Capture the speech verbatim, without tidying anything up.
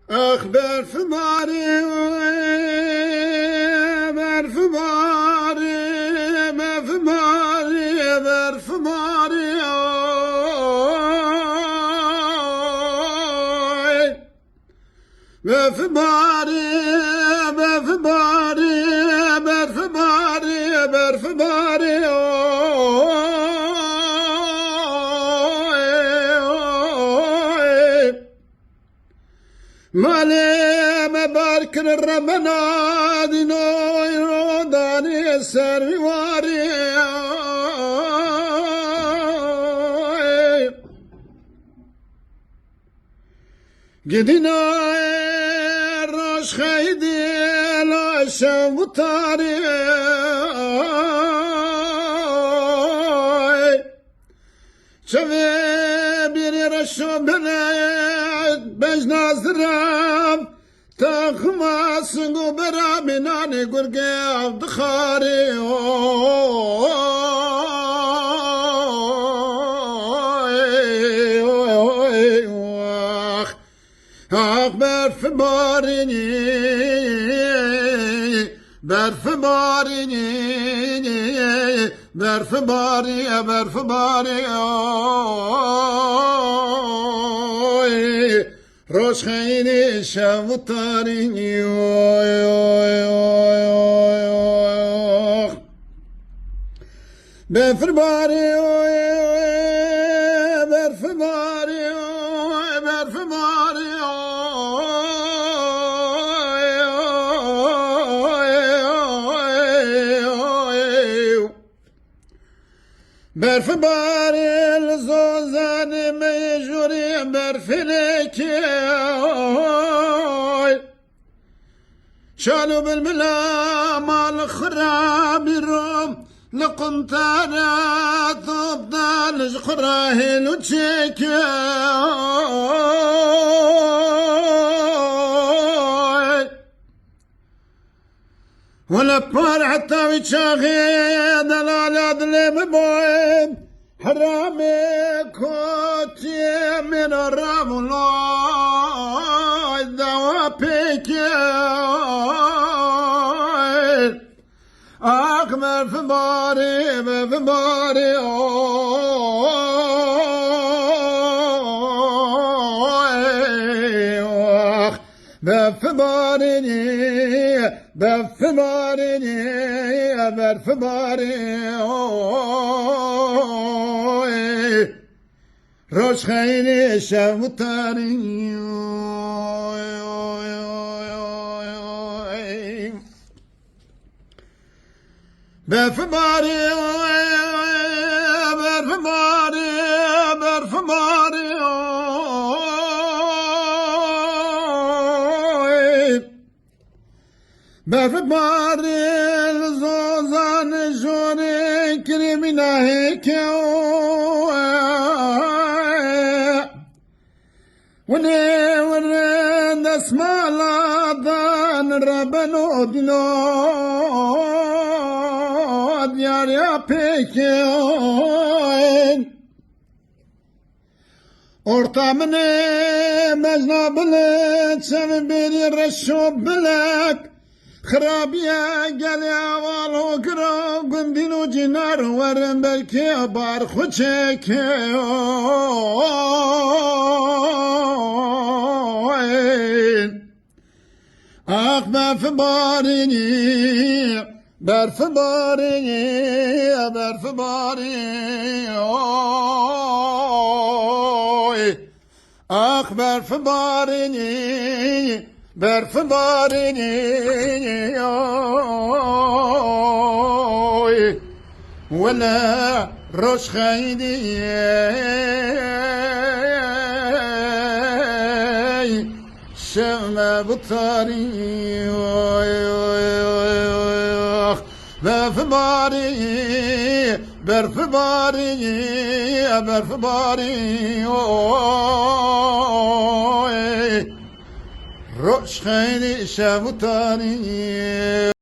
Ax berf barî, berf barî, berf barî, berf barî, oy. Berf barî, berf barî, berf barî, berf barî, oy, oy. Malê me bar kir remena dîno, îro danê ser wî warê. Gidîna roj xeydê la şev tarê. Çavê bîrî reşo bile bejna ziram, taxma singo bera bînanê gurgê av dixarê. Oy, oy, oy, wax. Ax berf barînî, berf barînî, berf barî, berf barî, oy. Roj xeynî şev tarînî, oy, oy, oy, oy, oy. Berf barî, oy, oy, berf barî, oy, berf barî, oy, oy, oy, oy. Berf barî li zozanê me yê jorê berfê lêkê, oy. Şal û bilbila mal xira bîro, li quntara top da li ji xira hêl û çêke. Wele par heta wî çaxê delala dilê min boyê. Heramê kotiyê min ramulay dawa pêkê. Ax berf barî, berf barî, oy, ax berf barînî, berf barînî, berf barî, oy. Roj xeynî şev tarî, oy, oy, oy, oy, oy. Berf barî, berf barî, berf barî, oy. Berf barî li zozan jorê kirî mîna hêke, oy. Winê winê desmala dan rebeno dîno diyariya pêkên. Orta min ê mejna bile çev bêrî reşo bilek. Xirabiye gelê heval hokira gundîn û cînar werin belkê bar xwe çêke. Ax berf barînî, berf barînî, berf barî, oy. Ax berf barînî, berf barînî, oy. Wele roj xeynî, şev me bi tarî, oy, oy, oy, oy, ox. Berf barî, berf barî, berf barî, oy. Roj xeynî şev tarî.